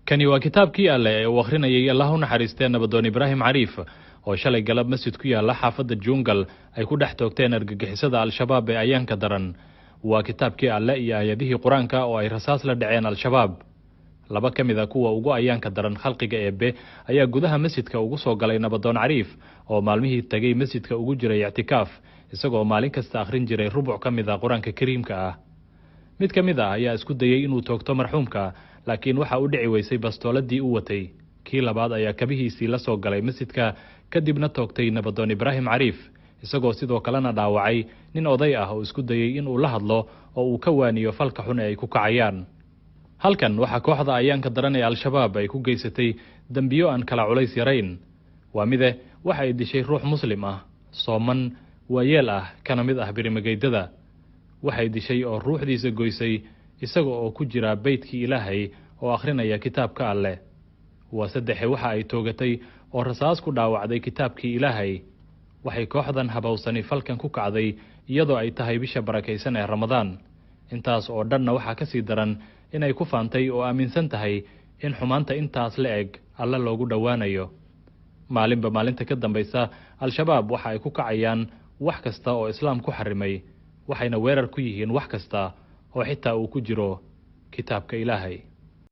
Kani waa kitaabkii Alleh ee uu akhrinayay, Allah u naxariistee, nabadoon Ibraahim Cariif, oo shalay galab masjid ku yaalla xaafadda Juungal ay ku dhex toogteen argagixisada Al-Shabaab ee ayaanka daran. Waa kitaabkii Alleh iyo aayadihii Qur-aanka oo ay rasaas la dhaceen Al-Shabaab. Laba ka mid a kuwa ugu ayaanka daran khalqiga Eebbe ayaa gudaha masjidka ugu soo galay nabadoon Cariif, oo maalmihii tagay masjidka ugu jiray ictikaaf, isagoo maalin kasta akhrin jiray rubuc ka mid a Qur-aanka Kariimka ah. Mid ka mid ah ayaa isku dayey inuu toogto marxuumka, laakiin waxa u dhici weysay bastooladii u watay. Kii labaad ayaa kabihiisii la soo galay masjidka, kadibna toogtay nabadoon Ibraahim Cariif, isagoo sidoo kalena dhaawacay nin oday ah oo isku dayey inuu la hadlo oo uu ka waaniyo falka xun ee ay ku kacayaan. Halkan waxaa kooxda ayaanka daran ee Al-Shabaab ay ku geysatay dembiyo aan kala culays yarayn. Waa mide, waxa ay dishay ruux Muslim ah, sooman, waayeel ah, kana mid ah birimageydada. Waxay dishay oo ruuxdiisa goysay isaga oo ku jira beytkii Ilaahay oo akhrinaya kitaabka Alleh. Waa saddexe, waxa ay toogatay oo rasaas ku dhaawacday kitaabkii Ilaahay. Waxay kooxdan habowsani falkan ku kacday iyadoo ay tahay bisha barakaysan ee Ramadaan. Intaas oo dhanna waxaa ka sii daran inay ku faantay oo aaminsan tahay in xumaanta intaas la eg Alle loogu dhowaanayo. Maalinba maalinta ka dambaysa Al-Shabaab waxa ay ku kacayaan wax kasta oo Islaam ku xarimay, waxayna weerar ku yihiin wax kasta oo xitaa uu ku jiro kitaabka Ilaahay.